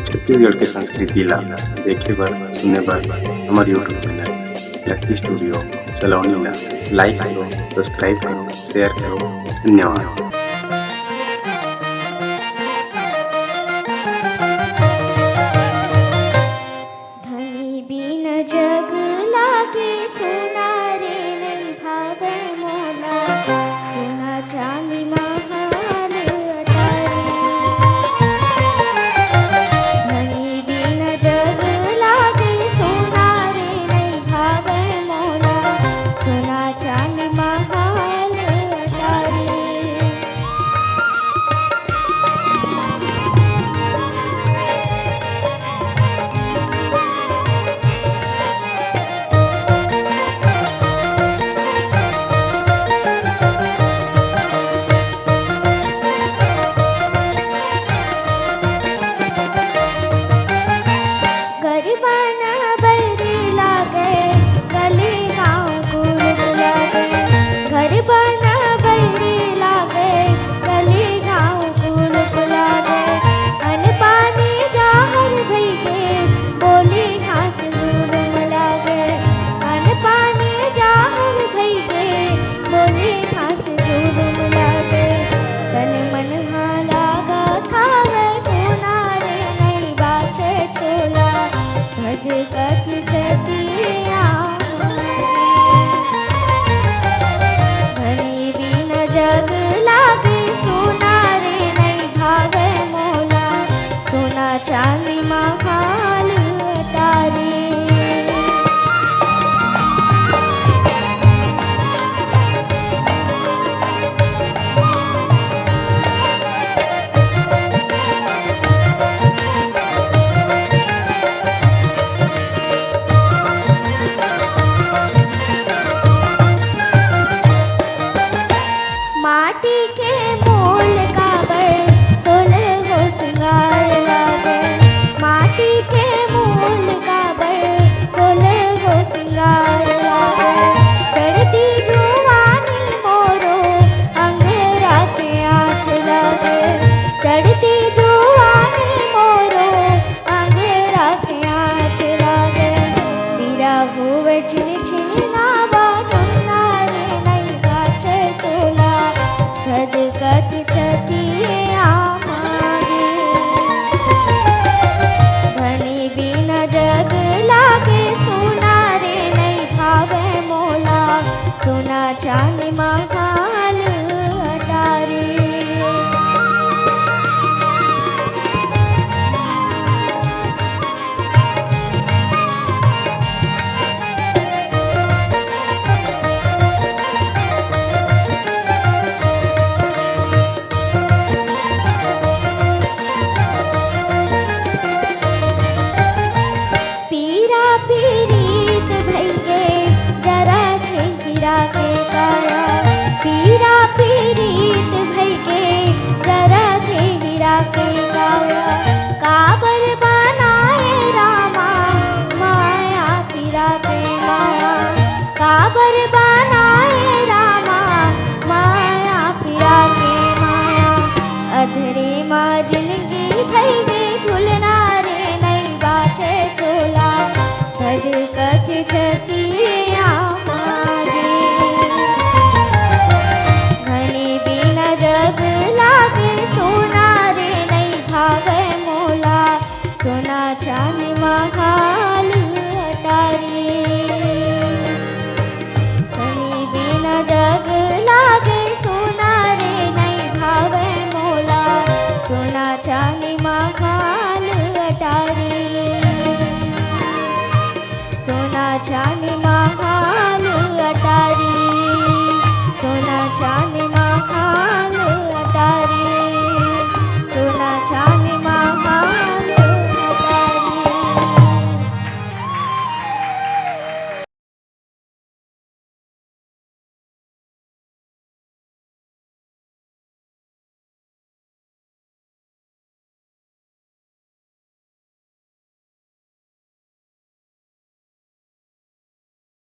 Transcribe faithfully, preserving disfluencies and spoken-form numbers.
छत्तीसगढ़ के संस्कृति ला देखे बर, सुने बर हमर YouTube चैनल लकी स्टूडियो सलोनी ला like करो, subscribe करो, share करो। धन्यवाद। धनी बिन जग लागे सोना रे, नइ भावय मोला सोना चांदी महल अटारी। धनी बिन जग लागे सोना रे, नइ भावय मोला सोना चांदी महल अटारी। घर बना बैरी लागे, गली गाँव कुलुप लागे। घर बना बैरी लागे, गली गाँव कुलुप लागे। अन्न पानी जाहर भइगे, बोली घास गुरुम लागे। अन्न पानी जाहर भइगे, बोली घास गुरुम लागे। तन मन ह लागत हावय टूना रे, नइ बाचय छोला, धधकत छतिया। धनी बिन जग लागे सोना रे, नइ भावय मोला सोना चांदी महल अटारी। माटी के मोल काबर सोलहो सिंगार लागे। माटी के मोल काबर सोलहो सिंगार लागे। चढ़ती जुवानी मोरो अंगरा के आँच लागे। चढ़ती जुवानी मोरो अंगरा के आँच लागे। पीरा होवे छिन छिन ना बाजो ना रे, नइ बाचय छोला, धधकत छतिया मारे। धनी बिन जग लागे सोना रे, नइ भावय मोला सोना चांदी महल अटारी। पीरा पीरीत भइगे जरथे हीरा के काया। पीरा पीरीत भइगे जरथे हीरा के काया। काबर बनाए रामा माया पीरा के माया। काबर बनाए रामा माया पीरा के माया। अधरे मा जिनगी भइगे झुलना रे, नइ बाचय छोला, धधकत छतिया मारे। धनी बिन जग लागे सोना रे, नइ भावय मोला सोना चांदी महल अटारी। धनी बिन जग लागे सोना रे, नइ भावय मोला सोना चांदी महल अटारी। सोना चांदी महल अटारी, सोना चांदी